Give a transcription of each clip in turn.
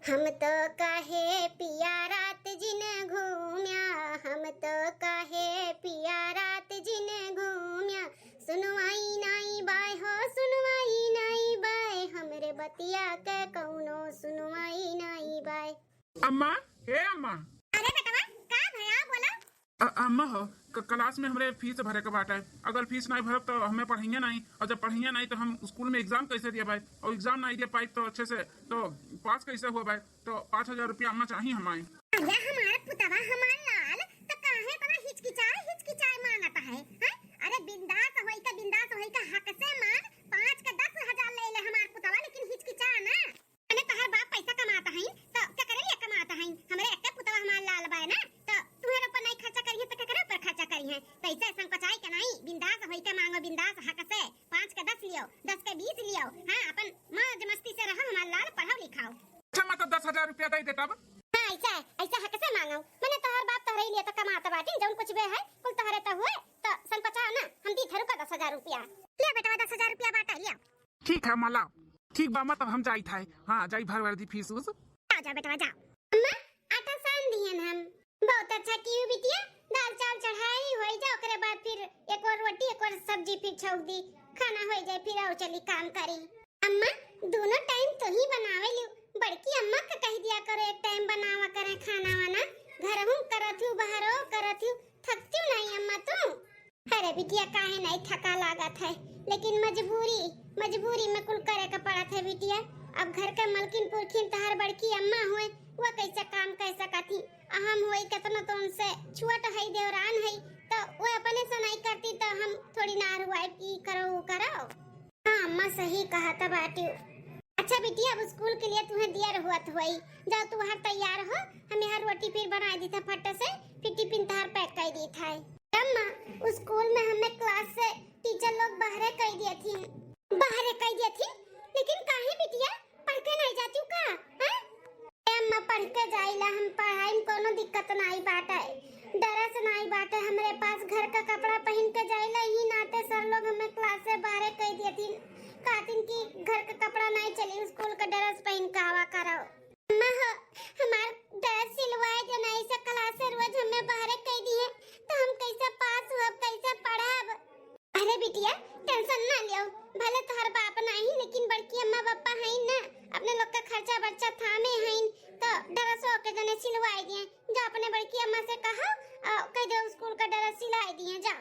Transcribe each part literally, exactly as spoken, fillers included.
हम तो कहे पिया रात जिन घूम्या, हम तो कहे पिया रात जिन घूम्या, सुनवाई नाई बाय हो, सुनवाई नाई बाय, हमरे बतिया के कौनो सुनवाई नाई बाय। अम्मा, हे अम्मा। अरे बेटवा, का भया, बोला। अ-, अम्मा हो, क-, class में हमरे fees भरे के बाटे। अगर fees नाई भरब तो हमें पढ़इया नाई, और जब पढ़इया नाई तो हम school में exam कैसे दिया भाई, और exam नाई दे पाई तो अच्छे से तो pass कैसे हुआ भाई? तो पाँच हजार रुपया अम्मा चाही हमारे। अरे हमार पुतवा, हमार लाल, तो काहे इतना हिचकिचाए, हिचकिचाए मांगता है, हैं? अरे बिंदास होई का, बिंदास होई का, हक से मांग, पाँच का दस हजार ले ले हमार पुतवा, लेकिन हिचकिचा ना। अने तोहर बाप पैसा कमाता है, तो केकरे लिए कमाता है? हमरे एक्के पुतवा हमार लाल बाय ना, तो तुहरे ऊपर नहीं खर्चा करिए तो केकरे ऊपर खर्चा करिए? पैसा संकोचाई के नहीं, बिंदास होई के मांगो, बिंदास हक से, पाँच का दस लियो, दस का बीस लियो, हाँ, अपन मौज मस्ती से रहो, हमार लाल पढ़ाओ लिखाओ। अच्छा, मैं तो दस हजार रुपया दे देता अब। हाँ, ऐसा है, ऐसा हक से मांगो। मने तोहर बाप तोहरे लिए तो कमात बाटिन, जौन कुछ भी है, कुल तोहरे तो हुए, तो संकोचाओ ना, हम दी धरू का दस हजार रुपया। ले बेटवा, दस हजार रुपया बाटा, लिया। ठीक है, अम्मा, लाओ। ठीक बा, अम्मा, तब हम जाइत है। हाँ, जाई भर वर्दी फीस उस। आ जा बेटवा, जा। अम्मा, आटा सान दिहन हम। बहुत अच्छा कियो बिटिया, दाल चावल चढ़ाई होई जा, ओकरे बाद फिर एक और रोटी, एक और सब्जी फिर छौंक दी, खाना होई जाए, फिर आओ चली काम करी। अम्मा, दोनों time तो ही बनावे लियो, बड़की अम्मा का कह दिया करो, एक time बनावा करे खाना वाना, घर हूँ करत हूँ, बाहरो करत हूँ, थकती नहीं अम्मा तू? अरे बिटिया, काहे नहीं थका लागत है, लेकिन मजबूरी, मजबूरी में कुल करे के पड़त है बिटिया। अब घर के मलकिन पुरखिन तहर बड़की अम्मा हुए, वो कैसे काम कर सकत ही? आ हम हुए केतनो तो उनसे छोट है, देवरान है, तो वो अपने से नहीं करती तो हम थोड़ी ना रुआई, ई करो, वो करो। हाँ अम्मा, सही कहत बाटिउ। अच्छा बिटिया, अब school के लिए तुहें दियर हुअत होई, जाओ तू बाहर तैयार हो, हम यहाँ रोटी फिर बनाए दीत है फट से, फिर tiffin तहार pack कर दीत है। अम्मा, school में हमें class से teacher लोग बाहरे कर दिए थी। बाहरे कर दिए थी? लेकिन काहे बिटिया, पढ़ के नहीं जाती का? हैं? ए अम्मा, पढ़ के जाइला हम, पढ़ाई में कोनो दिक्कत नाई बाटे, dress नाई बाटे हमरे पास, घर का कपड़ा पहिन के जाइला, ही नाते sir लोग हमें class से बाहरे कई दियथिन, कहथिन कि घर का कपड़ा नाई चली, school का dress पहिन के आवा करो। अम्मा हो, हमार dress सिलवाए दे, नाई से class से रोज हमें बाहरे कई दिए, तो हम कैसे pass हुअब, कैसे पढ़ब? अरे बिटिया, tension ना लियो, भले तोहर बाप नाही, लेकिन बड़की अम्मा पापा हईन ना, अपने लोग का खर्चा बर्चा थामे हईन, तो dress ओके जने सिलवाए दिए। जा अपने बड़की अम्मा से कहा, अ, कह दो school का dress सिलाए दिए, जा।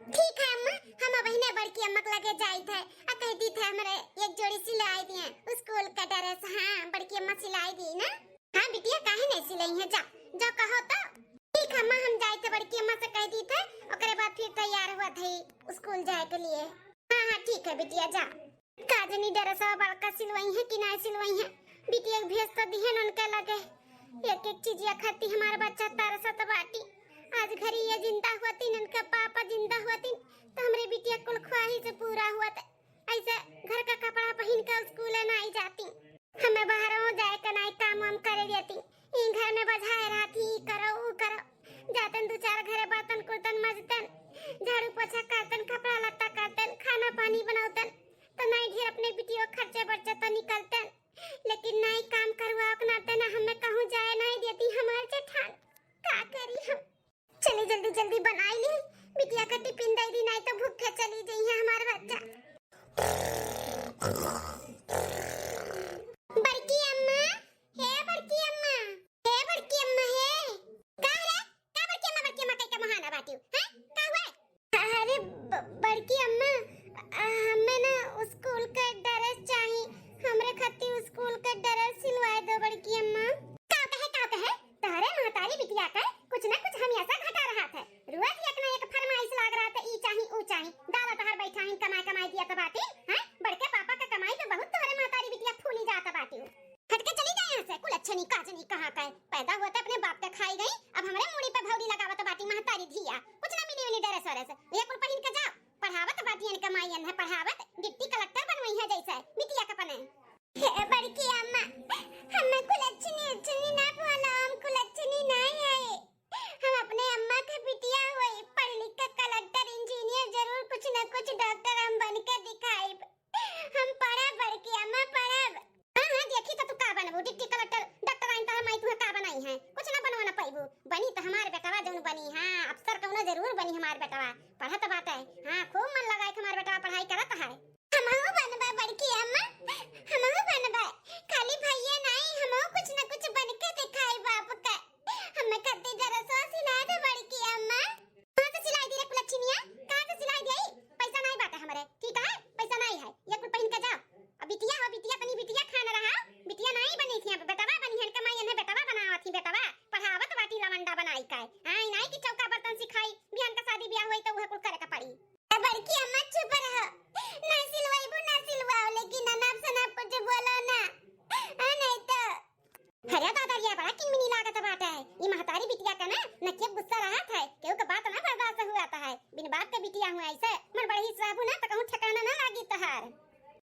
ठीक है अम्मा, हम अबहिने बड़की अम्मा के लगे जाइत है, आ कह दीत है हमरे एक जोड़ी सिलाए दिए school का dress। हाँ, बड़की अम्मा सिलाई दी ना। हाँ बिटिया, काहे नहीं सिलाई है, जा, जा कहो तो। ठीक है अम्मा, हम जाइत है बड़की अम्मा से कह दीत है, ओकरे बाद फिर तैयार हुआ थे school जाए के लिए। हाँ, हाँ, ठीक है बिटिया, जा। का जनी dress बड़का सिलवई है कि ना सिलवई है, बिटिया के भेज तो दिहन उनके लगे। एक एक चीजिया खाती हमार बच्चा तरसत बाटी। आज घरी ये जिंदा हुअतिन, इनका पापा जिंदा हुअतिन, तो हमरे बिटिया कुल ख्वाहिश पूरा हुअत। ऐसे घर का कपड़ा पहिन के school नाई जाती। हमें बाहरों जाए का नाई काम वाम करे देती। ई घर में बझाए रहती, ई करो, ऊ करो। जातन दो चार घरे बर्तन कुर्तन मजतन, झाड़ू पोछा करतन, कपड़ा लत्ता करतन, खाना पानी बनौतन, तो नाई ढेर अपने बिटियो खर्चे बर्चे तो निकलतन। लेकिन नाई काम करवाओ के नाते ना हमें कहूँ जाए नाई देती हमार जेठान। का करी हम? चली जल्दी जल्दी बनाई ली, बिटिया का tiffin दे दी, नाई तो भूखे चली जइहैं हमार बच्चा। बड़की अम्मा, हे बड़की अम्मा, हे बड़की अम्मा, हे। का रे? का बड़की अम्मा, बड़की अम्मा कह के महाना बाटिउ, हैं? का हुआ? अरे ब-, बड़की अम्मा, अ, हमें ना school के dress चाही, हमरे खातिर school के dress सिलवाए दो बड़की अम्मा। का कहे, का कहे? तोहरे महतारी बिटिया के कुछ ना कुछ हमेशा घटा रहत है। रोज एक ना एक फरमाइश लाग रहत है, ई चाही, ऊ चाही। दादा तोहर बैठा ही कमाई कमाई दिया तो बाटी, हैं? बड़के पापा के कमाई पे बहुत तोहरे महतारी बिटिया फूली जात बाटी। हट के चली जाए यहाँ से, कुल अच्छे नहीं, काज नहीं, कहाँ का है? पैदा हुआ तो अपने बाप के खाई गई, अब हमरे मूड़ी पे भौरी लगावत बाटी महतारी धिया। कुछ ना मिली उन्हीं dress वरेस, ये कुल पहिन के जाओ। पढ़ावत बाटी इनके माई, इन्हें पढ़ावत, डिप्टी कलेक्टर बनवई है जैसे बिटिया के अपने। हे बड़की अम्मा, हमें कुलच्छनी उच्छनी ना बोला, हम कुलच्छनी नहीं है। हम अपने अम्मा के बिटिया होई, पढ़ लिख के कलेक्टर, इंजीनियर, जरूर कुछ न कुछ डॉक्टर हम बन के दिखाइब। हम पढ़ब बड़की अम्मा, पढ़ब। हाँ, हाँ, देखी तो तू का बनबू, डिप्टी कलेक्टर, बिटिया का ना नकिया गुस्सा रहत है, केहू के बात ना बर्दाश्त हुआ है। बिन बाप के बिटिया हुआ ऐसे, मन बड़हिस रहबू ना तो कहूँ ठिकाना ना लागी तहार।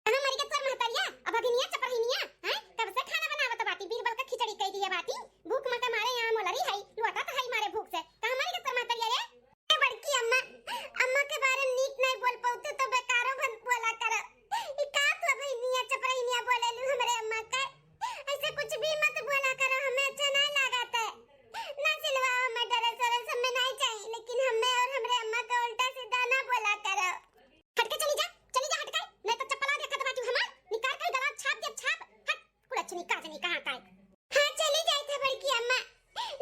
कहाँ मरी के तोर महतरिया, अभगिनिया चपरहिनिया, हैं? कब से खाना बनावत बाटी, बीरबल का खिचड़ी कई दिया बाटी। भूख मा के मारे यहाँ मोलरी है, लोटत है मारे भूख से। कहाँ मरी के तोर महतरिया रे? ए बड़की अम्मा, अम्मा के बारे में नीक नहीं बोल पाउते तो बेकारो भन बोला कर। ई का तू अभगिनिया चपरहिनिया बोलेलू हमरे अम्मा के? ऐसे कुछ भी मत बोला करो, हमें अच्छा नहीं लागत है। ना सिलवाओ, हमें ड्रेस व्रेस हमें नहीं चाहिए, लेकिन हमें और हमरे अम्मा का उल्टा सीधा ना बोला करो। हट के चली जा, चली जा हट के, नहीं तो चप्पला देखत बाटू हमार, निकाल के गला छाप दे छाप। हट, कुलच्छनी काजनी कहाँ का है। हाँ चली जाए थे बड़की अम्मा,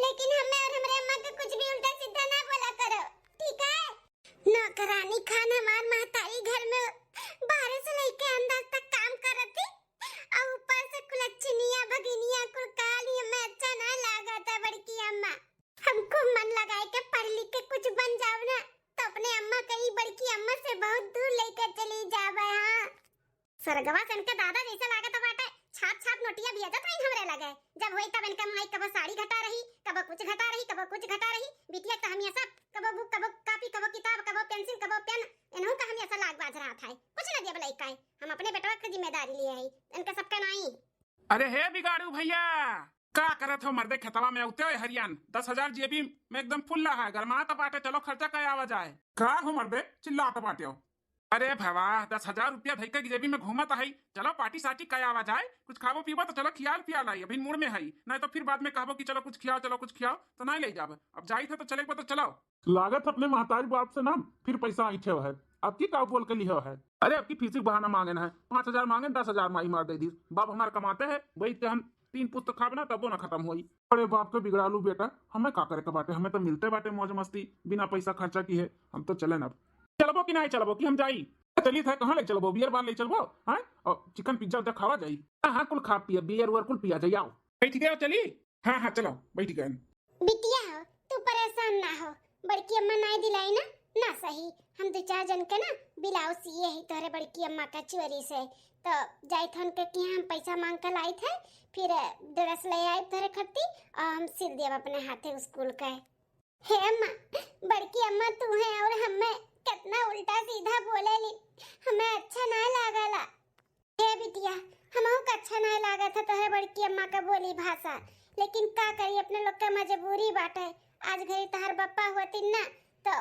लेकिन हमें और हमरे अम्मा के कुछ भी उल्टा सीधा ना बोला करो, ठीक है? नौकरानी खान हमार महतारी घर में बाहर से लेके अंदर तक काम करत थी, और ऊपर से कुलच्छनिया भगिनिया कुल काल ही हमें अच्छा ना लागत है बड़की अम्मा। हमको मन लगाए के पढ़ लिख के कुछ बन जाओ ना, तो अपने अम्मा कही बड़की अम्मा से बहुत दूर लेकर चली जावे। हाँ, सरगवा से इनके दादा जैसे लागत बाटे, छाप छाप नोटिया भेजत रही हमरे लगे। जब होई तब इनके माई कबो साड़ी घटा रही, कबो कुछ घटा रही, कबो कुछ घटा रही। बिटिया तो हमेशा कबो बुक, कबो कॉपी, कबो किताब, कबो पेंसिल, कबो पेन, इनहू का हमेशा लाग बाज रहा था। कुछ न देब लइका है, हम अपने बेटवा के जिम्मेदारी लिए है, इनके सबके नाई। अरे हे बिगाड़ू भैया, का करत हो मर्दे खेतवा में? उते हरियान, दस हजार जेबी में एकदम फुल्ला है, गरमात बाटे, चलो खर्चा कइ आवा जाए। का हो मर्दे चिल्लात बाटे हो? अरे भवा, दस हजार रुपया धइके जेबी में घूमत है, चलो पार्टी सार्टी कइ आवा जाए, कुछ खाबो पीबो तो चलो खियाल पियाल आई, अभी मूड में है, नहीं तो फिर बाद में कहबो कि चलो कुछ खियाओ, चलो कुछ खियाओ, तो नहीं ले जाब। अब जाइत है तो चले तो चलो। लागत अपने महतारी बाप से ना फिर पैसा ऐंठे है, अब की का बोल के लिहो है? अरे अब की फीसी बहाना मांगे ना है, पाँच हजार मांगे, दस हजार माई मार दे दी। बाप हमार कमाते हैं, बैठ के हम तीन पुस्त खाब ना तबो ना खत्म होई। अरे बाप के बिगड़ालू बेटा, हमें का करे के बाटे, हमें तो मिलते बाटे मौज मस्ती बिना पैसा खर्चा किहे। हम तो चले अब। चलबो कि नहीं चलबो कि हम जाई? चली था, कहाँ ले चलबो? बियर बार ले चलबो? हाँ, और चिकन पिज्जा उज्जा खावा जाई। हाँ हाँ, कुल खा पिया, बियर उयर कुल पिया जाई। आओ बैठ गया, चली। हाँ हाँ चलो, बैठ गए। बिटिया हो, तू परेशान ना हो, बड़की अम्मा नाई दिलाई ना, ना सही। हम दो चार जन के ना ब्लाउज सिए ही तोहरे बड़की अम्मा का चोरी से, तो जाइत हन के किहाँ हम पैसा मांग के लाइत है, फिर ड्रेस ले आए तोहरे खत्ती और हम सिल देब अपने हाथे स्कूल के। हे अम्मा, बड़की अम्मा तू है और हमें कितना उल्टा सीधा बोलेली, हमें अच्छा ना लागला। हे बिटिया, हमहू का अच्छा नाहीं लागत है तोहरे बड़की अम्मा का बोली भाषा, लेकिन का करी, अपने लोग के मजबूरी बाटे। आज घरी तोहर बप्पा होतिन ना, तो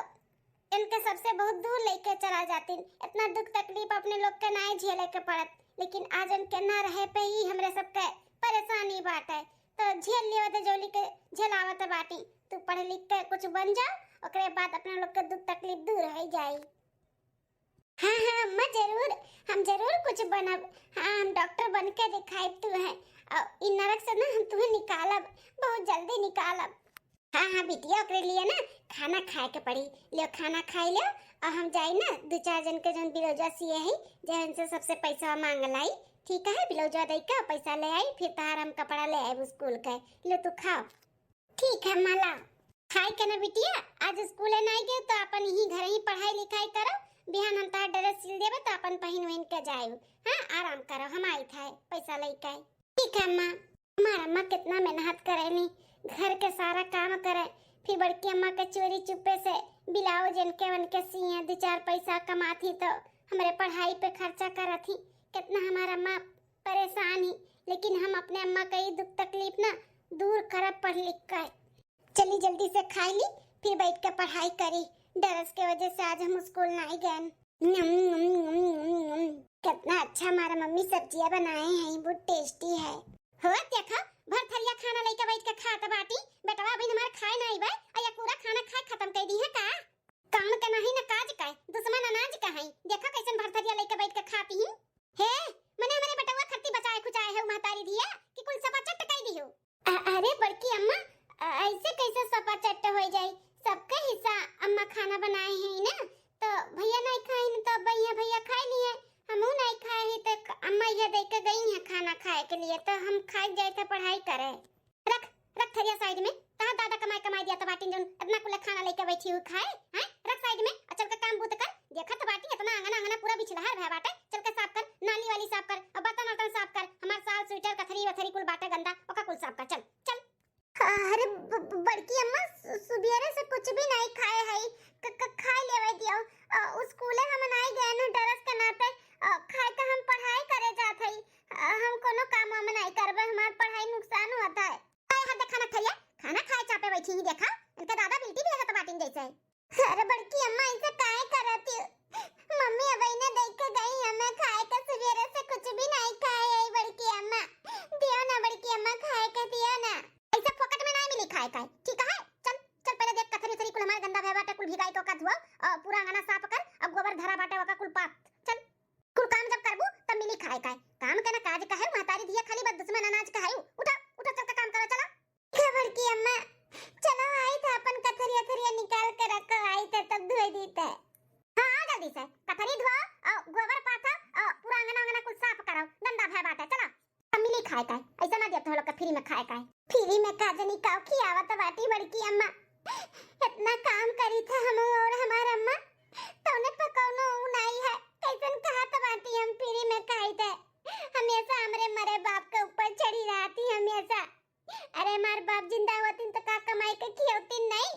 इनके सबसे बहुत दूर लेके चला जातिन। इतना दुख तकलीफ अपने लोग के नाहीं झेले के पड़त, लेकिन आज इनके ना रहे पे ही हमरे सबके परेशानी बाटे। तो झेल लियो दे, जौली के झेलावत बाटी। तू पढ़ लिख के कुछ बन जा, ओकरे बाद अपने लोग के दुख तकलीफ दूर हो जाई। हाँ हाँ अम्मा, जरूर, हम जरूर कुछ बनब। हाँ, हम डॉक्टर बन के दिखाइब तुहे, और इ नरक से ना हम तुहे निकालब, बहुत जल्दी निकालब। हाँ हाँ बिटिया, ओकरे लिए ना खाना खाए के पड़ी। लियो खाना खाई लियो, और हम जाई ना दो चार जन के जौन ब्लाउजवा सिए है, जे उनसे सबसे पैसा मांग लाई, ठीक है? ब्लाउजवा दे के पैसा ले आई, फिर तहार हम कपड़ा ले आए स्कूल के। लियो तू खाओ। ठीक है माला। खाए के ना बिटिया, आज स्कूले नाई गए तो अपन यही घर ही पढ़ाई लिखाई करो, बिहान हम तहार ड्रेस सिल देबे तो अपन पहिन वहिन के जाए। हाँ, आराम करो, हम आई था पैसा लेके। ठीक है अम्मा। हमार अम्मा कितना मेहनत करेनी, घर के सारा काम करे, फिर बड़की अम्मा के चोरी चुप्पे से ब्लाउज इनके उनके सिए, दो चार पैसा कमाती तो हमरे पढ़ाई पे खर्चा करत ही। कितना हमार अम्मा परेशान ही, लेकिन हम अपने अम्मा का ई दुख तकलीफ ना दूर करब पढ़ लिख कर। चली जल्दी से खाई ली, फिर बैठ के पढ़ाई करी। ड्रेस के वजह से आज हम स्कूल नाई गए। नम, नम, नम, नम, नम। कितना अच्छा हमारा मम्मी सब्जियां बनाए हैं, बहुत टेस्टी है। हो देखा, भर थरिया खाना लेके बैठ के खात बाटी। बेटवा अभी हमार खाए नाई बा, आ या पूरा खाना खाए खत्म कर दी है का? काम के नहीं न काज के, दुश्मन अनाज के हैं। देखा कैसन भर थरिया लेके बैठ के खाती ही। हे, मने हमरे बेटवा खत्ती बचाए खुचाए है महतारी दिया कि कुल सफा चट कर दी हो। अ-, अरे बड़की अम्मा, अ-, ऐसे कैसे सफा चट हो जाई? सबके हिस्सा अम्मा खाना बनाए हैं ना, तो भैया नहीं खाइन तो भैया, भैया खाए लिए, हमहू नहीं खाए ही तो क-, अम्मा ये दे के गई है खाना खाए के लिए, तो हम खाए जाए थे पढ़ाई करे। रख, रख थरिया साइड में, तहार दादा कमाए कमाए दिया तो बाटिन जौन इतना कुल खाना लेके बैठी हुई खाए, हैं? रख साइड में, और चल के काम बूत कर। देखत बाटी इतना आंगना आंगना पूरा बिछलहर भय बाटे, चल के साफ कर, नाली वाली साफ कर, और बर्तन वर्तन साफ कर, हमार साल स्वेटर कथरी वथरी कुल बाटे गंदा, ओका कुल साफ कर, चल, चल। अरे ब-, ब-, बड़की अम्मा, सु-, सुबेरे से कुछ भी नाहीं खाए हई, क-, क-, खाए लेवे दियो। अ, स्कूले हम नाहीं गए न डरस के नाते, अ, खाए के हम पढ़ाई करे जात हई। अ, हम कोनो काम वाम नाहीं करबे, हमार पढ़ाई नुकसान होत है। अरे हाँ, देखा ना थैया, खाना खाए चापे बैठी ही, देखा, इनके दादा बिल्टी भी लगत बाटिन जैसे। अरे बड़की अम्मा, ऐसे काहे करत हो? मम्मी अबहिने देख के गई, हमें खाए के सुबेरे से कुछ भी नाहीं खाए है बड़की अम्मा। दियो ना बड़की अम्मा, खाए के दियो ना। ऐसे फोकट में नाहीं मिली खाए का, ठीक है? चल, चल पहले देख कथरी उथरी कुल हमार गंदा भय बाटे, कुल भिगाई के ओका धुआ और पूरा अंगना साफ कर, अब गोबर धरा बाटे ओका कुल पाथ। चल, कुल काम जब करबू तब मिली खाए का। काम के ना काज का है, महतारी धिया खाली बस दुश्मन अनाज का है। उठा, उठा चल के काम करो, चला। का बड़की अम्मा, चलो आई था अपन कथरिया थरिया निकाल के रखो, आई था तब धोई दी थे। हाँ, आओ जल्दी से, कथरी धो और गोबर पाथो और पूरा अंगना अंगना कुल साफ करो, गंदा भय बाटे, चलो। अब मिली खाए का, ऐसा ना दिया तो लोग के फ्री में खाए का। फ्री में का जनी काव खियावत बाटी बड़की अम्मा, इतना काम करी था हम और हमार अम्मा, तौने पे कौनो ऊ नाई है, कैसन कहत बाटी हम फ्री में खाई थे, हमेशा हमरे मरे बाप के ऊपर चढ़ी रहती हमेशा। अरे हमार बाप जिंदा होतिन तो का कमाई के खियौतिन नहीं?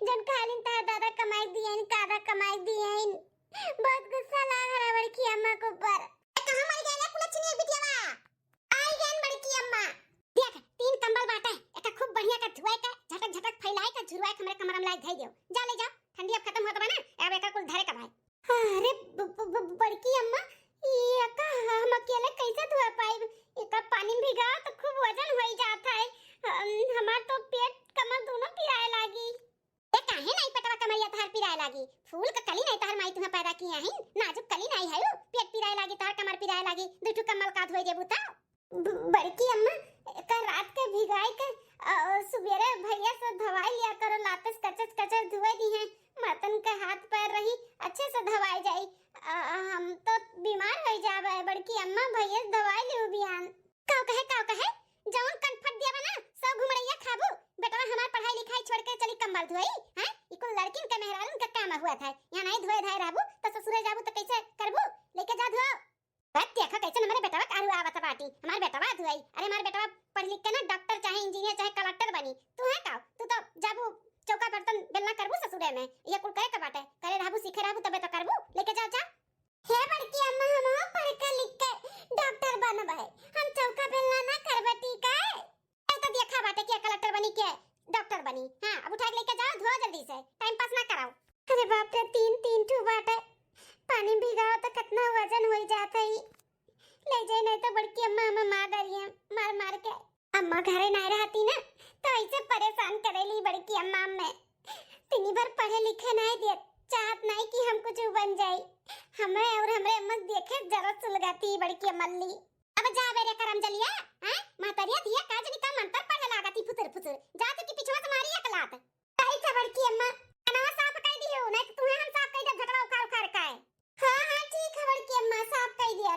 जन खालिन तार दादा कमाई दियन, कादा कमाई दियन। बहुत गुस्सा लाग रहा बड़की अम्मा के ऊपर। ए, कहाँ मर गए ना कुलच्छनी बिटियावा? आई गए बड़की अम्मा। देख, तीन कंबल बाटे, एका खूब बढ़िया का धुआई का, झटक झटक फैलाई का, झुरवाई का हमरे कमरा में लाई धई दियो। जा ले जाओ, ठंडी अब खत्म होत बा ना, अब एका कुल धरे का भाई। अरे ब-, ब-, ब-, बड़की अम्मा, ये का हम अकेले कैसे धुआ पाइब? एका पानी में भिगा तो खूब वजन होई जात है। हम, हमार तो पेट कमर दोनों पिराए लागी। ए काहे नाई पेटवा कमरिया तहार पिराए लागी? फूल का कली नाई तहार माई तुहा पैदा किया है, नाजुक कली नाई है, पेट पिराए लागी, तहार कमर पिराए लागी, दू ठू कम्बल का धोई देबू तो? ब-, बड़की अम्मा, का रात के भिगाई के, अ, सुबेरे भैया से धवाई लिया करो, लाते से कचर कचर धुए दी हैं, मर्दन के हाथ पैर रही, अच्छे से धवाई जाई। अ, हम तो बीमार हो जाबे, बड़की अम्मा, भैया से धवाई लियो बिहान। काव कहे, काव कहे, जौन कनफट दिया बा ना, सौ घुमड़ैया खाबू। बेटवा हमार पढ़ाई लिखाई छोड़ के चली कम्बल धोई, हैं? ई कुल लड़किन के मेहरारून के काम हुआ था, यहाँ नाई धोए धाए रहबू, तो ससुरे जाबू तो कैसे करबू? लेके जा धो। बस देखा कैसन हमरे बेटवा कारू आवत बाटी। हमार बेटवा धुआई। अरे हमार बेटवा पढ़ लिख के ना डॉक्टर चाहे इंजीनियर चाहे कलेक्टर बनी। तू है का? तू तो जाबू चौका बर्तन बेलना करबू ससुरे में। ये कुल करे के बाटे। करे रहबू, सीखे रहबू तबे तो करबू। लेके जाओ जा। हे बड़की अम्मा, हम पढ़ के लिख के डॉक्टर बनबे। हम चौका बेलना ना करबे, ठीक है? तब तो देखा बाटे के कलेक्टर बनी के डॉक्टर बनी। हाँ, अब उठा के लेके जाओ, धो जल्दी से, टाइम पास ना कराओ। अरे बाप रे, तीन, तीन ठू बाटे, पानी भिगाओ तो कितना वजन हो जात है। ले जाए नहीं तो बड़की अम्मा हमें मार डाली है, मार मार के। अम्मा घरे नहीं रहती ना, तो ऐसे परेशान करेली बड़की अम्मा में। तिनी भर पढ़े लिखे नहीं दिए, चाहत नहीं कि हम कुछ बन जाई। हमें और हमरे अम्मा देखे जरा सुलगाती बड़की अम्मल्ली। अब जा बे रे करम जलिया, हैं? महतरिया धिया का जनी का मंतर पढ़े लागत ही फुसुर फुसुर। जा तो कि पिछवा से मारी एक लात। ताई था बड़की अम्मा, अंगनवा साफ कर दियो, नहीं तो तुम्हें हम साफ कर दे झटवा उखाड़ उखाड़ के। हाँ, हाँ, ठीक है बड़की अम्मा, साफ कर दिया।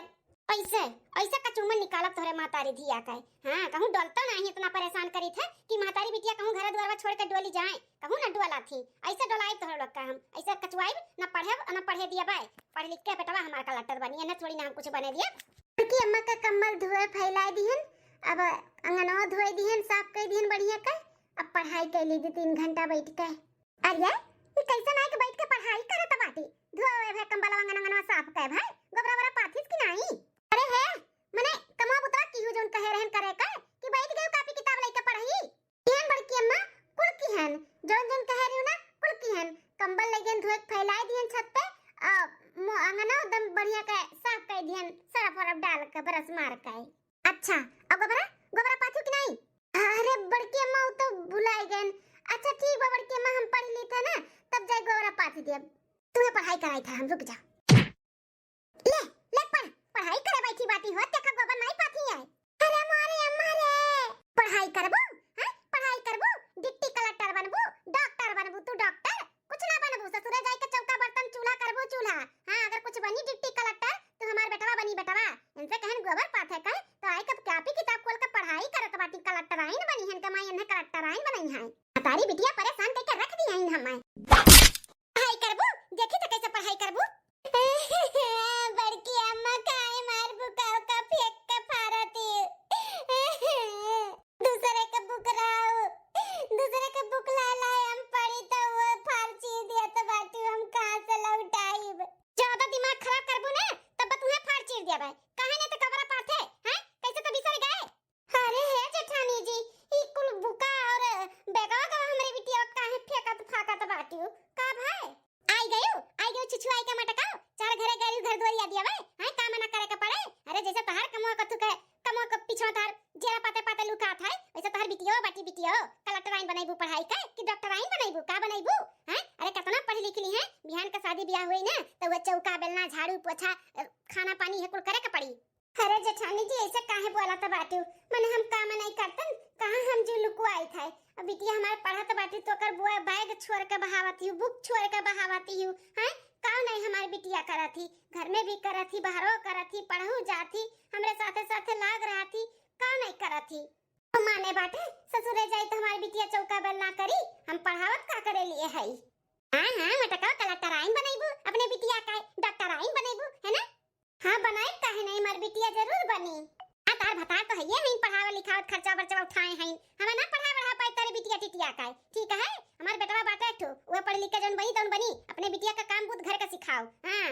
ऐसे, ऐसे कचूमन निकालब तोहरे महतारी धिया का। हाँ, कहूँ डोलतो नहीं, इतना परेशान करी थे कि महतारी बिटिया कहूँ घर दुआरवा छोड़ के डोली जाए, कहूँ ना डोला थी। ऐसे डोलाई तोहरे लोग का हम, ऐसे कचुआई, ना पढ़े, ना पढ़े दिया बाय। पढ़ लिख के बेटवा हमार कलेक्टर बनी, इन्हें थोड़ी ना हम कुछ बने दिया। बड़की अम्मा का कम्बल धोए फैलाए दिहन, अब अंगनवा धोए दिहन, साफ कर दिहन बढ़िया के, अब पढ़ाई कर ली दो तीन घंटा बैठ के। अरे, ये कैसन आए के बैठ के पढ़ाई करत बाटी? धोए भाई कम्बल अंगन अंगनवा साफ कर भाई, गोबरा वोबरा पाथिस कि नाई? अरे हे, मने कमवा बुतवा की हूँ जौन कहे रहन करे का कि बैठ गए कापी किताब लेके पढ़ई। किहन बड़की अम्मा, कुल किहन, जौन जौन कहे रही ना, कुल किहन, कम्बल ले गए धोए के फैलाए दिहन छत पे, आ, मो-, अंगना एकदम बढ़िया के साफ कर दिहन, सरफ वरफ डाल के, ब्रश मार के। अच्छा, अब गोबरा, गोबरा पाथू कि नहीं? अरे बड़की अम्मा, वो तो भुलाई गए। अच्छा ठीक बा बड़की अम्मा, हम पढ़ ली थे ना, तब जाए गोबरा पाथ दिया। तुम्हें पढ़ाई कराई था हम, रुक जा। ले, ले पढ़, पढ़ाई करे बैठी बाटी हो, देखा गोबर नहीं पाथी है। अरे मोरे अम्मा रे, पढ़ाई करबू? हैं? पढ़ाई करबू? डिप्टी कलेक्टर बनबू, डॉक्टर बनबू, तू डॉक्टर? कुछ ना बनबू, ससुरे जाए के चौका बर्तन चूल्हा करबू चूल्हा। हाँ, अगर कुछ बनी डिप्टी कलेक्टर, तो हमार बेटवा बनी बेटवा। इनसे कहन गोबर पाथे कहे, तो आई कब कापी किताब खोल के पढ़ाई करत बाटी, कलेक्टर आइन बनी हन, कमाई इन्हें कलेक्टर आइन बनई हैं। तारी बिटिया परेशान करके रख दी हैं हमें। पढ़ाई करबू? देखी तो कैसे पढ़ाई करबू। बड़की अम्मा काहे मार बुकाओ का फेंक के फारती। दूसरे के बुकराओ, दूसरे के बुक पाते पाते लुकात है। वैसे तोहर बिटियो बाटी, बिटियो कलेक्टराइन बनैबू पढ़ाई के कि डॉक्टराइन बनैबू, का बनैबू? हैं? अरे कितना पढ़ी लिख ली है, बिहान के शादी ब्याह हुई ना तो वो चौका बेलना झाड़ू पोछा, अ, खाना पानी है कुल करे के पड़ी। अरे जेठानी जी, ऐसे काहे बोलत बाटू? मने हम काम नहीं करतन, कहाँ हम जो लुकुआई थे? अब बिटिया हमार पढ़त बाटी तो ओकर बुआ बैग छोड़ के बहावती हूँ, बुक छोड़ के बहावती हूँ, हैं? का नहीं हमार बिटिया करत ही, घर में भी करत ही, बाहरो करत ही, पढ़हू जात ही, हमरे साथे साथे लाग रहत ही, का नहीं करत ही? तो माने बाटे, ससुरे जाई तो हमार बिटिया चौका बेलना करी, हम पढ़ावत का करे लिए हई? हाँ हाँ मोटका, कलेक्टराइन बनैबू अपने बिटिया का, डॉक्टराइन बनैबू, है ना? हाँ बनाई, काहे नहीं, हमार बिटिया जरूर बनी। हाँ तार भतार तो हइये हईन, पढ़ावे लिखावत खर्चा बर्चा उठाए हईन, हमें ना पढ़ा बढ़ा पाई तारे बिटिया टिटिया का, ठीक है? हमार बेटवा बाटे एक ठो, वो पढ़ लिख के जौन बनी तौन बनी, अपने बिटिया का काम बूत घर का सिखाओ। हाँ,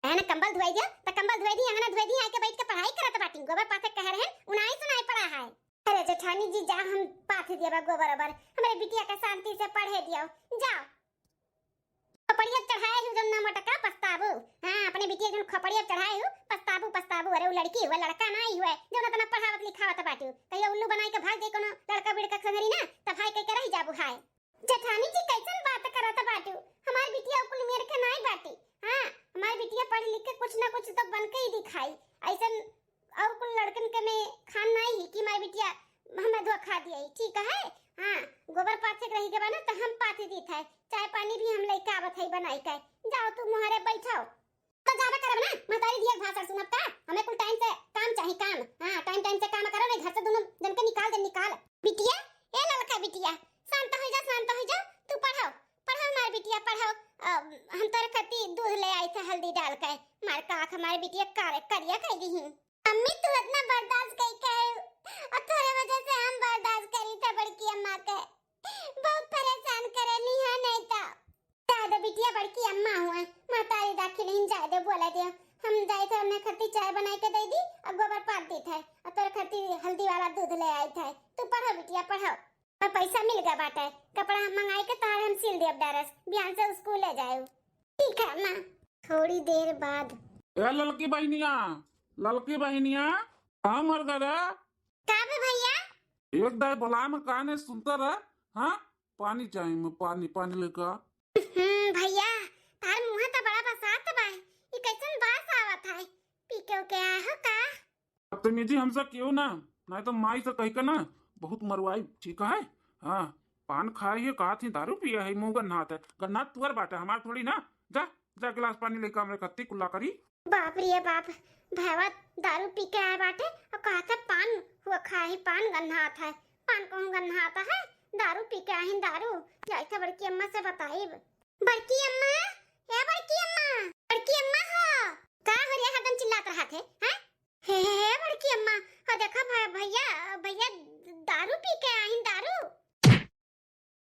है ना, कंबल धुआई दिया तो कंबल धुआई दी, अंगना धुआई दी, आके बैठ के पढ़ाई करत बाटी, गोबर पाथे कह रहे हैं, उनाई सुनाई पड़ा है। अरे जेठानी जी, जा हम पाथ देबा गोबर ओबर, हमरे बिटिया के शांति से पढ़े दियो, जाओ। खोपड़िया चढ़ाए हूँ जौन ना मोटका पछताबू। हाँ, अपने बिटिया जौन खोपड़िया चढ़ाए हूँ, पछताबू, पछताबू। अरे उ लड़की हुआ, लड़का ना आई हुआ, जौन इतना पढ़ावत लिखावत बाटू, कहियो उल्लू बनाई के भाग जाई कोनो लड़का बिड़का संगरी ना, तब भाई कह के रह जाबू हाय। जेठानी जी कैसन बात करत बाटू, हमार बिटिया कुल मेर के नाई बाटी। हाँ, हमार बिटिया पढ़ लिख के कुछ ना कुछ तो बन के ही दिखाई। ऐसन और कुल लड़कन के में खान नाई ही कि माई बिटिया हमें धोखा दिए, ठीक है? हाँ, गोबर पाथे के रही के बा ना तो हम पाथे दीत है, चाय पानी भी हम लेके आवत है बनाई के। जाओ तू मुहरे बैठो। तो जाबे करब ना, महतारी दिया भाषण सुनब का? हमें कुल टाइम से काम चाही, काम। हाँ, टाइम टाइम से काम करो, नहीं घर से दोनों जन के निकाल दे, निकाल। बिटिया, ए ललका बिटिया, शांत हो जा, शांत हो जा, तू पढ़ो, पढ़ो हमार बिटिया, पढ़ो। अ, हम तोरे खातिर दूध ले आई थे हल्दी डाल के, मार का आँख हमारे बिटिया कर, करिया कर दी ही। अम्मी, तू इतना बर्दाश्त कई के आयु, और तोरे वजह से हम बर्दाश्त करी थे बड़की अम्मा के। बहुत परेशान करेली है नहीं तो। जाए दे बिटिया, बड़की अम्मा हुआ, महतारी दाखिल ही, जाए दे, बोला दे। हम जाए थे, हमने खत्ती चाय बनाई के दे दी और गोबर पाथ दी थे और तोरे खत्ती हल्दी वाला दूध ले आई थे। तू पढ़ो बिटिया, पढ़ो। और पैसा मिल गया बाटे, कपड़ा मंगाई के तार हम सिल देब डारस, बिहान से स्कूल ले जाए। ठीक है अम्मा। थोड़ी देर बाद। ए ललकी बहिनिया, ललकी बहिनिया, कहाँ मर गए रे? का बे भैया? एक दाई बोला में काने सुनता रह। हाँ, पानी चाहिए मैं, पानी, पानी लेकर आ। हम्म, भैया, तार मुँह तो बड़ा बसात बा, ये कैसन बास आवत है? पी के उके आए हो का? बदतमीजी हमसे क्यों ना, नहीं तो माई से कह के ना बहुत मरवाई, ठीक है? हाँ, पान खाए है, कहा थी दारू पिए है, मुँह गन्नात है, गन्नात तुअर बाटे, हमार थोड़ी ना। जा, जा गिलास पानी लेके हमरे खत्ती कुल्ला करी। बाप रे बाप, भैया दारू पी के आए बाटे और कहा था पान हुआ खाए, पान गन्नात है, पान कहूँ गन्नात है, दारू पी के आए हैं, दारू। जाए थे बड़की अम्मा से बताइब। बड़की अम्मा, ए बड़की अम्मा, बड़की अम्मा हो। का हो रे, हरदम चिल्लात रहत है, हैं? हे, हे, हे, बड़की अम्मा, हो देखा भै-, भैया, भैया दारू पी के आइन, दारू।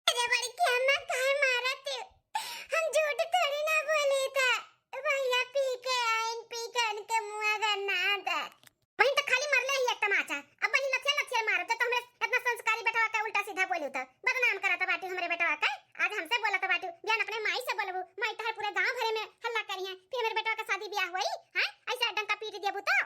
अरे बड़की अम्मा, काहे मारत हो? हम झूठ थोड़ी ना बोली था। भैया पी के आइन, पी के उनके मुआ गन्ना था। बहिन तो खाली मरले ही एक तमाचा, अब बहिन लथिया लथिया मारत, जब तो हमरे इतना संस्कारी बेटवा का उल्टा सीधा बोलू तो बदनाम करत बाटू हमरे बेटवा का। आज हमसे बोलत बाटू, बिहान अपने माई से बोलबू, माई तहर पूरे गांव भरे में हल्ला करी है, फिर हमरे बेटवा का शादी ब्याह होई, हैं? ऐसे डंका पीट देबू तो।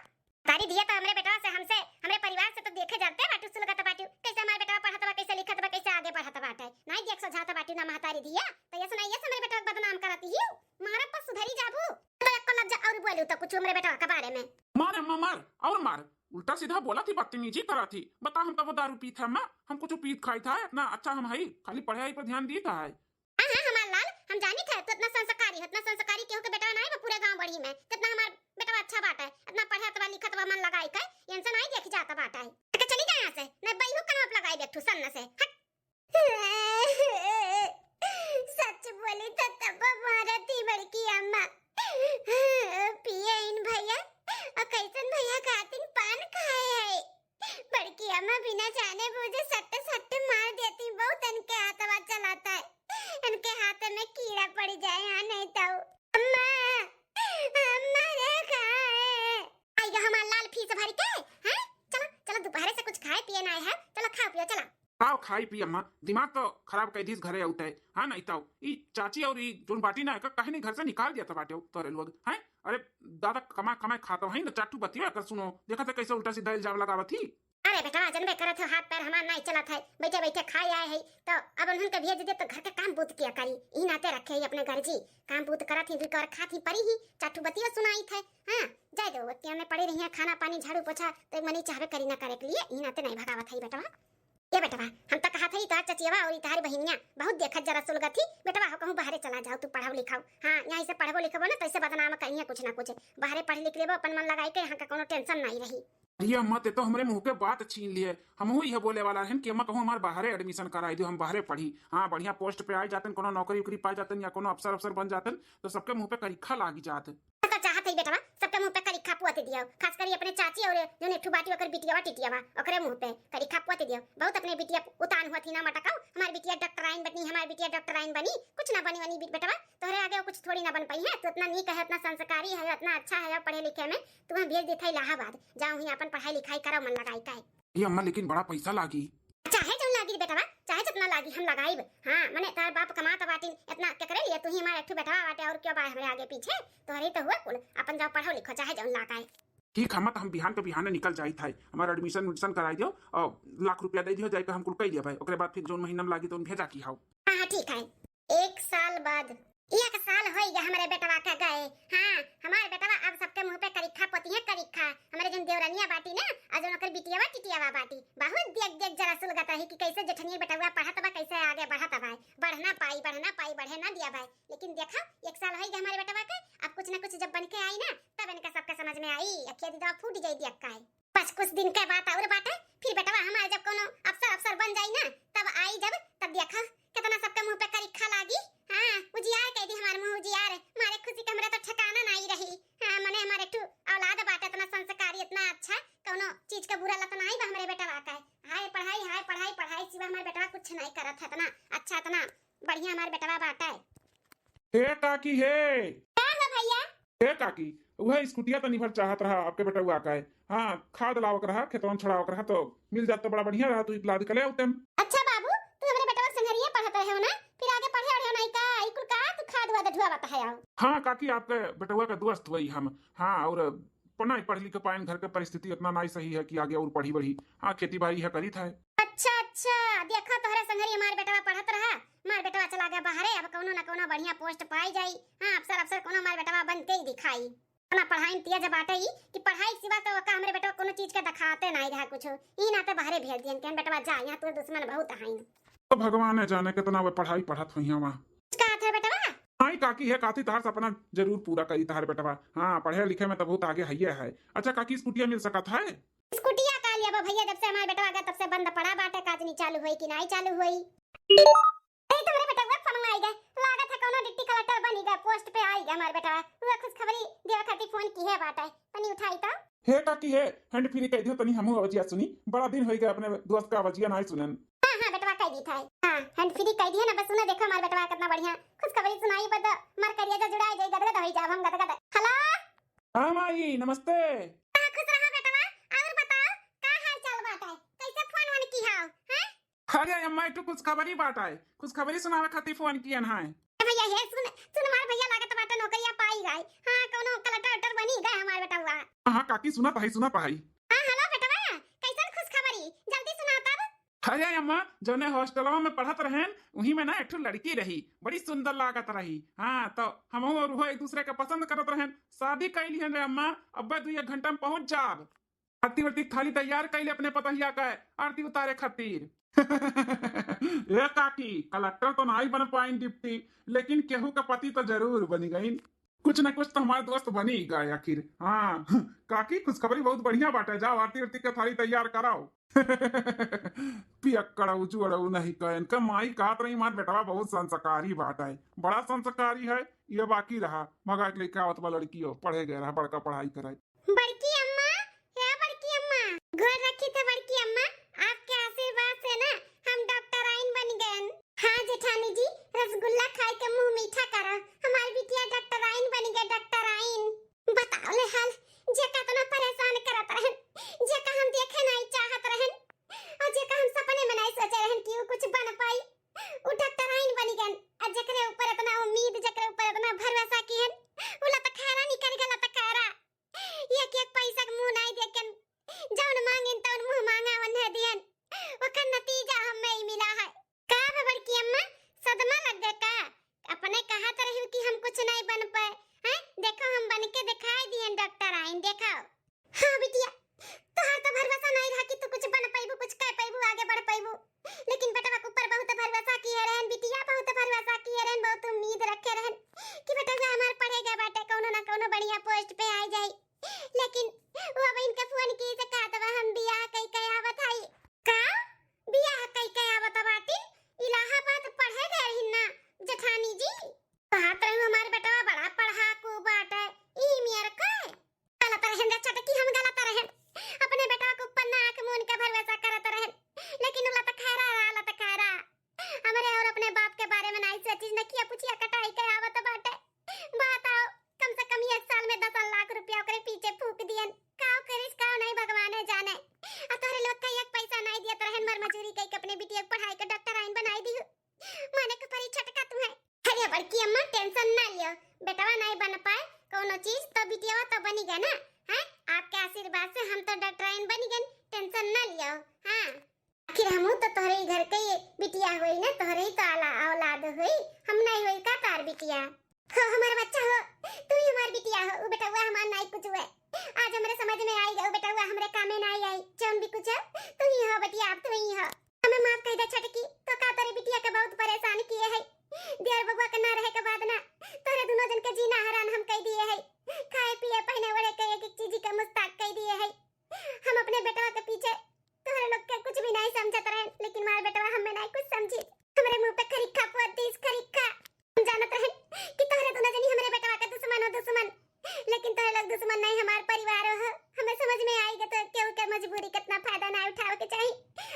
तारी दिया तो हमरे बेटवा से, हमसे, हमरे परिवार से तो देखे जानते बाटू, सुलगत बाटू, कैसे हमारे बेटवा पढ़त बा, कैसे लिखत बा, कैसे आगे बढ़त बाटे। नहीं देख सोझात बाटू ना महतारी दिया, तो ये सुनाइए से हमरे बेटवा के बदनाम करत ही, मारब पर सुधरी जाबू। तो एको लफ्ज और बोलू तो कुछ हमरे बेटवा के बारे में। मार अम्मा मार, और मार, उल्टा सीधा बोला थी, बदतमीजी करा थी। बता हम कब दारू पी था अम्मा, हम कुछ पीत खाई था, इतना अच्छा हम हई, खाली पढ़ाई पर ध्यान दी था है। हाँ, हाँ, हमार लाल, हम जानी थे, तू इतना संस्कारी, इतना संस्कारी केहू के बेटा ना है, वो पूरे गांव बढ़ी में, कितना हमार बेटा अच्छा बाटा है, इतना पढ़त बा, लिखत बा, मन लगाई के, इनसे नहीं देखी जाता बाटा है। तो चली जा यहाँ से, नहीं बहू कनवा पे लगाई बैठू सन्न से, हट। सच बोली तो तब मारती बड़की अम्मा। पिए इन भैया, और कैसन भैया खातिन पान खाए है। बड़की अम्मा बिना जाने बूझे सट्टे सट्टे मार देती, बहुत इनके हाथवा चलाता है, इनके हाथ में कीड़ा पड़ जाए, हाँ नहीं तो। अम्मा, अम्मा रे खाए। आई गा हमार लाल फीस भर के, हैं? चला, चला, दोपहरे से कुछ खाए पिए ना आए है, चला खाओ पियो, चला। आओ खाई पी अम्मा, दिमाग तो खराब कर दीस घरे आउते, हाँ नहीं तो। ई चाची और ई जोन बाटी ना, एका कहे नहीं घर से निकाल दिया था बाटे तोरे लोग, हैं? अरे दादा कमा कमाए खाता है ना, चाटू बतिया कर सुनो, देखा था कैसे उल्टा सीधा इल्जाम लगावत ही। अरे बेटवा, जनबे करत हो, हाथ पैर हमार नाई चलत है, बैठे बैठे खाए आए है, तो अब उन्हन के भेज दे तो घर के काम बूत किया करी। ई नाते रखे ही अपने घर जी, काम बूत करत ही, दुई कवर खात ही परी ही, चार ठो बतिया सुनाई थे। हाँ, जाए दो, ओतिया में पड़ी रही है, खाना पानी झाड़ू पोछा तो एक मनी चाहबे करी ना करे के लिए, ई नाते नहीं भगावत है बेटवा। ए बेटवा, हम तो कहा था, ई तोहार चचियवा और ई तोहार बहिनिया बहुत देखत जरा सुलगत ही। बेटवा हो, कहूँ बाहरे चला जाओ, तू पढ़ाओ लिखाओ। हाँ, यहाँ से पढ़बो लिखबो ना, तो ऐसे बदनाम करिए कुछ ना कुछ। बाहरे पढ़ लिख लेबो, अपन मन लगाई के, यहाँ का कोनो टेंशन नहीं रही। अरे अम्मा, ते तो हमरे मुंह के बात छीन लिए। हमहू यह बोले वाला रहन कि अम्मा, कहूँ हमार बाहरे एडमिशन कराई दियो, हम बाहरे पढ़ी। हाँ, बढ़िया पोस्ट पे आए जातन, कोनो नौकरी उकरी पाए जातन या कोनो अफसर अफसर बन जातन, तो सबके मुंह पे करीखा लागी जात। तो चाहत है बेटवा, सबके मुंह पे करीखा पोत दियो, खास करी अपने चाची और जौन एक ठो बाटी ओकर बिटियावा टिटियावा, ओकरे मुंह पे करीखा पोत दियो। बहुत अपने बिटिया उतान हुआ थी ना मटकाओ, हमार बिटिया डॉक्टराइन बनी, हमार बिटिया डॉक्टराइन बनी, कुछ ना बनी वनी बि-, बेटवा, तोहरे आगे वो कुछ थोड़ी ना बन पाई है। तू इतना नीक है, इतना संस्कारी है, इतना अच्छा है पढ़े लिखे में, तू वहाँ भेज देता इलाहाबाद, जाओ वहीं अपन पढ़ाई लिखाई करो मन लगाई का है। ये अम्मा, लेकिन बड़ा पैसा लागी। चाहे जौन लागी रे बेटवा, चाहे जितना लागी हम लगाइब। हाँ, मने तार बाप कमात बाटिन, इतना केकरे लिए? तू ही हमार एक ठो बेटवा बाटे, और क्यों बा हमरे आगे पीछे? तोहरे तो हुआ कुल, अपन जाओ पढ़ो लिखो, चाहे जौन लागाए। ठीक है, मत हम बिहान के बिहाने निकल जाई था, हमारा एडमिशन उडमिशन कराई दियो और लाख रुपया दे दियो, जाए के हम कुल कई दिया भाई, ओकरे बाद फिर जौन महीना में लागी तो उन भेजा की हाउ। हाँ, हाँ, ठीक है। एक साल बाद। एक साल होई गया हमरे बेटवा का गए। हाँ, हमार बेटवा अब सबके मुंह पे करिखा पोती है, करिखा। हमरे जौन देवरनिया बाटी ना, और जौन ओकर बिटियावा टिटियावा बाटी, बहुत देख देख जरा सुलगत रही कि कैसे जेठनिया बेटवा पढ़त बा, कैसे आगे बढ़त बा। बढ़ ना पाई, बढ़ ना पाई, बढ़े ना दिया भाई। लेकिन देखा, एक साल होई गया हमारे बेटवा के, अब कुछ ना कुछ जब बन के आई ना, तब इनका सबके समझ में आई। अखिया दीदा फूट जाई दिया का है। बस कुछ दिन के बात और बाटे, फिर बेटवा हमार जब कोनो अफसर अफसर बन जाई ना, तब आई जब, तब देखा कितना सबके मुंह पे करिखा लागी। हाँ, उजियार कह दी हमार मुंह उजियार, मारे खुशी के हमरा तो ठिकाना नाई रही। हाँ, मने हमार एक ठो औलाद बाटे इतना संस्कारी, इतना अच्छा, कोनो चीज के बुरा लत नाई बा हमरे बेटवा का। हाय पढ़ाई, हाय पढ़ाई, पढ़ाई सिवा हमार बेटवा कुछ नाई करत है, इतना अच्छा, इतना बढ़िया हमार बेटवा बाटे। हे काकी हे। का हो भैया? हे काकी, उहे स्कूटिया तनी भर चाहत रहा आपके बेटवा का है। हाँ, खाद लावक रहा, खेतवन छड़ावक रहा, तो मिल जात तो बड़ा बढ़िया रहा, तू लाद के ले आउतेन। अच्छा बाबू, तू हमरे बेटवा संगरिया पढ़त रहे हो ना, फिर आगे पढ़े अढ़े हो नहीं का? ई कुल का तू खाद वाद ढुआवत है आओ? हाँ काकी, आपके बेटवा का दोस्त हुई हम। हाँ, और पढ़ लिख पाएन, घर के परिस्थिति इतना नहीं सही है कि आगे और पढ़ी बढ़ी। हाँ, खेती बाड़ी है करी था। अच्छा, अच्छा, देखा तोहरे संगरी हमार बेटवा पढ़त रहा, हमार बेटवा चला गया बाहरे, अब कौनो ना कौनो बढ़िया पोस्ट पाई जाई। हाँ, अफसर, अफसर कौनो हमार बेटवा बनते ही दिखाई। इतना पढ़ाई में तेज बाटे ई कि पढ़ाई के सिवा तो ओका हमरे बेटवा कोनो चीज के दिखाते नहीं रहा कुछ। ई नाते बाहरे भेज दियन कि हम बेटवा जा, यहाँ तोर दुश्मन बहुत हईन। तो भगवान है जाने कितना वे पढ़ाई पढ़त हुई हैं वहाँ। कुछ कहत है बेटवा? हाँ काकी है, काकी तहार सपना जरूर पूरा करी तहार बेटवा। हाँ, पढ़े लिखे में तो बहुत आगे हइये है। अच्छा काकी, स्कूटिया मिल सकत है? स्कूटिया का लिया बा भैया, जब से हमार बेटवा गए तब से बंद पड़ा बाटे, काज नहीं चालू होई कि नहीं चालू होई। ए, तुम्हरे बेटवा फोन आई गए, लागत है कौनो डिप्टी कलेक्टर बनी गए, पोस्ट पे आई गए हमार बेटवा। वो खुशखबरी देवे खातिर फोन की है बाटे, तनी उठाई तो। हे काकी हे, हैंड फ्री कह दियो तनी हमहू आवाजिया सुनी, बड़ा दिन होई गए अपने दोस्त का आवाजिया नहीं सुनन। हाँ, हाँ, बेटवा कह दी था। हाँ, हैंड फ्री कह दिए ना, बस सुना देखो हमार बेटवा कितना बढ़िया खुशखबरी सुनाई, बद मार करिया जा जुड़ा जाई, गदगद होई जाब हम गदगद। हेलो। हाँ माई, नमस्ते। हाँ, खुश रहा बेटवा। और बताओ, का हाल चाल बाटे? कैसे फोन वोन की हाव, हैं? अरे अम्मा, एक ठो खुशखबरी बाटे, खुशखबरी सुनावे खातिर फोन कियन है। ए भैया, हे सुन, सुन, हमार भैया लागत बाटे नौकरिया पाई गए। हाँ, कौनो कलेक्टर वेक्टर बनी गए हमार बेटवा। हाँ, हाँ, काकी सुनत है, सुनत है। हाँ, हेलो बेटवा, कैसन खुशखबरी? जल्दी सुना तब। अरे अम्मा, जौने हॉस्टलवा में पढ़त रहेन, वही में ना एक ठो लड़की रही, बड़ी सुंदर लागत रही। हाँ, तो हमहू और वो एक दूसरे के पसंद करत रहेन, शादी कई लिहन रे अम्मा। अब्बे दू एक घंटा में पहुंच जाब। आरती वारती थाली तैयार कइले अपने पतहिया का आरती उतारे खातिर। ए काकी, कलेक्टर तो नाई बन पाइन डिप्टी, लेकिन केहू का पति तो जरूर बनी गइन। कुछ ना कुछ तो हमार दोस्त बनी गए आखिर। हाँ काकी, खुशखबरी बहुत बढ़िया बाटे, जाओ आरती वारती के थाली तैयार कराओ। पियक्कड़ उजू अड़ऊ नहीं कहे, इनका माई कहत रही, हमार बेटवा बहुत संस्कारी बाटे, बड़ा संस्कारी है। ये बाकी रहा, भगा के लेके आवत बा लड़कियों, पढ़े गए रहा, बड़का पढ़ाई करे। बड़की अम्मा, हे बड़की अम्मा। गोर रखी थे बड़की अम्मा, आपके आशीर्वाद से ना हम डॉक्टराइन बन गए। हाँ जेठानी जी, रसगुल्ला खाए के मुंह मीठा करा, हमारी बिटिया डॉक्टराइन बन गए, डॉक्टराइन। बताओ ले हाल, जेका इतना परेशान करत रहन, जेका हम देखे नहीं चाहत रहन, और जेका हम सपने में नहीं सोचे रहन कि वो कुछ बन पाई, वो डॉक्टराइन बन गए। और जेकरे ऊपर इतना उम्मीद, जेकरे ऊपर इतना भरोसा किहन, वो लतखैरा निकल गया, लतखैरा। एक एक पैसा के मुंह नहीं देखेन, जौन मांगेन तौन मुंह मांगा, बिटिया होई ना, तोहरे ही तो आला औलाद होई, हम नहीं होई का तार बिटिया? हो हमार बच्चा हो, तू ही हमार बिटिया हो, उ बेटवा हमार नहीं कुछ हुए। आज हमरे समझ में आई गए, उ बेटवा हमरे कामे नहीं आई, जौन भी कुछ है, तू ही हो बिटिया, अब तू ही हो। हमें माफ कह दे छोटकी, तो का तोरे बिटिया के बहुत परेशान किए है। दियर बबुआ के ना रहे के बाद ना, तोहरे दोनों जन के जीना हरान हम कह दिए है। खाए पिए पहने ओढ़े के एक एक चीज के मुस्ताक कह दिए है। हम अपने बेटवा के पीछे तोहरे लोग के कुछ भी नहीं समझत रहे, लेकिन मार बेटवा हमें नहीं कुछ समझी। हमरे मुंह पे खरीखा पोत दीस, खरीखा। हम जानत रहे कि तोहरे दोनों जनी हमरे बेटवा के दुश्मन हो, दुश्मन, लेकिन तोहरे लोग दुश्मन नहीं, हमार परिवार हो। हमें समझ में आई गए तो केहू के मजबूरी कितना फायदा ना उठावे के चाही।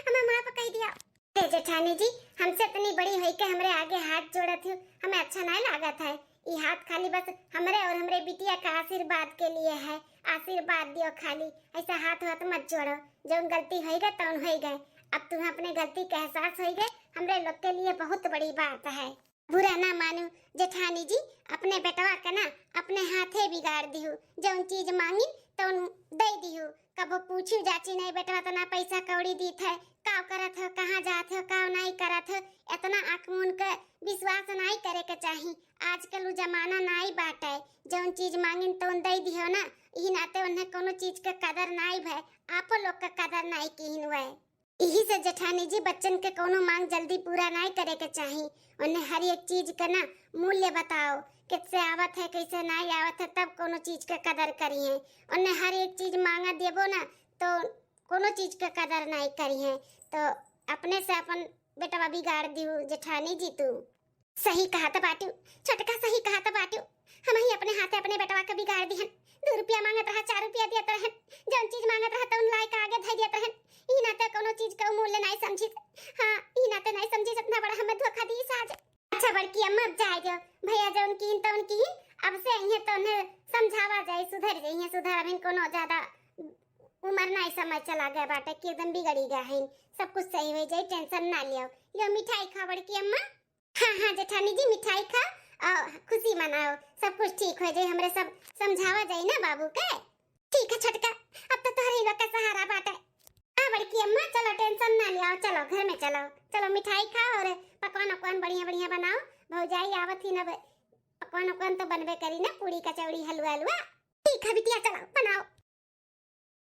हमें माफ कह दिया। ए जेठानी जी, हमसे इतनी बड़ी होई के हमरे आगे हाथ जोड़त हो, हमें अच्छा नहीं लागत है। ई हाथ खाली बस हमरे और हमरे बिटिया का आशीर्वाद के लिए है। आशीर्वाद दियो खाली, ऐसा हाथ वाथ मत जोड़ो। जौन गलती होई गए तौन होई गए। अब तुम्हें अपने गलती का एहसास होई गए, हमरे लोग के लिए बहुत बड़ी बात है। बुरा ना मानू जेठानी जी, अपने बेटवा के ना अपने हाथे बिगाड़ दिहू। जौन चीज मांगिन तौन दे दिहू। कबो पूछी जाची नहीं बेटवा, तना पैसा कौड़ी दीत है, का करत हो, कहाँ जात हो, का नहीं करत हो। इतना आँख मून के विश्वास नहीं करे के चाही। आजकल उ जमाना नहीं बाटे, जौन चीज मांगिन तौन दे दिहो ना, ई नाते उन्हें कोनो चीज के कदर नहीं भय, आपो लोग के कदर नहीं किहिन हुए। यही से जेठानी जी, बच्चन के कोनो मांग जल्दी पूरा नहीं करे के चाही। उन्हें हर एक चीज के ना मूल्य बताओ, कैसे आवत है, कैसे नहीं आवत है, तब कोनो चीज के कदर करिए। उन्हें हर एक चीज मांगा देबो ना, तो कोनो चीज के कदर नहीं करिए। तो अपने से अपन बेटवा बिगाड़ दिहू जेठानी जी तू। सही कहत बाटू, छोटका सही कहत बाटू। हमही अपने हाथे अपने बेटवा के बिगाड़ दिहन। दू रुपया मांगत रहा, चार रुपया दियत रहन, जौन चीज मांगत रहा तौन लाई के आगे धई दियत रहन। ई नाते कोनो चीज के मूल्य नहीं समझित। हाँ, ई नाते नहीं समझित, इतना बड़ा हमें धोखा दीस आज। अच्छा बड़की अम्मा, अब जाए दो, भैया जौन किहिन तौन किहिन, अब से इहे तो उन्हें समझावा जाए, सुधर जाइए, सुधर अभिन कोनो ज्यादा उम्र नहीं, समय चला गया बाटे कि एकदम बिगड़ी गया है, सब कुछ सही हो जाए, टेंशन ना लियो। लियो मिठाई खा बड़की अम्मा। हाँ हाँ जेठानी जी, मिठाई खा और खुशी मनाओ, सब कुछ ठीक हो जाए, हमरे सब समझावा जाए ना बाबू के। ठीक है छोटका, अब तो तोहरे ही लोग का सहारा बाटे। हाँ बड़की अम्मा, चलो टेंशन ना लियो, चलो घर में चलो, चलो मिठाई खाओ और पकवान उकवान बढ़िया बढ़िया बनाओ। भौजाई आवत ही ना, पकवान उकवान तो बनबे करी ना, पूड़ी कचौड़ी हलवा हलवा। ठीक है बिटिया, चलो बनाओ।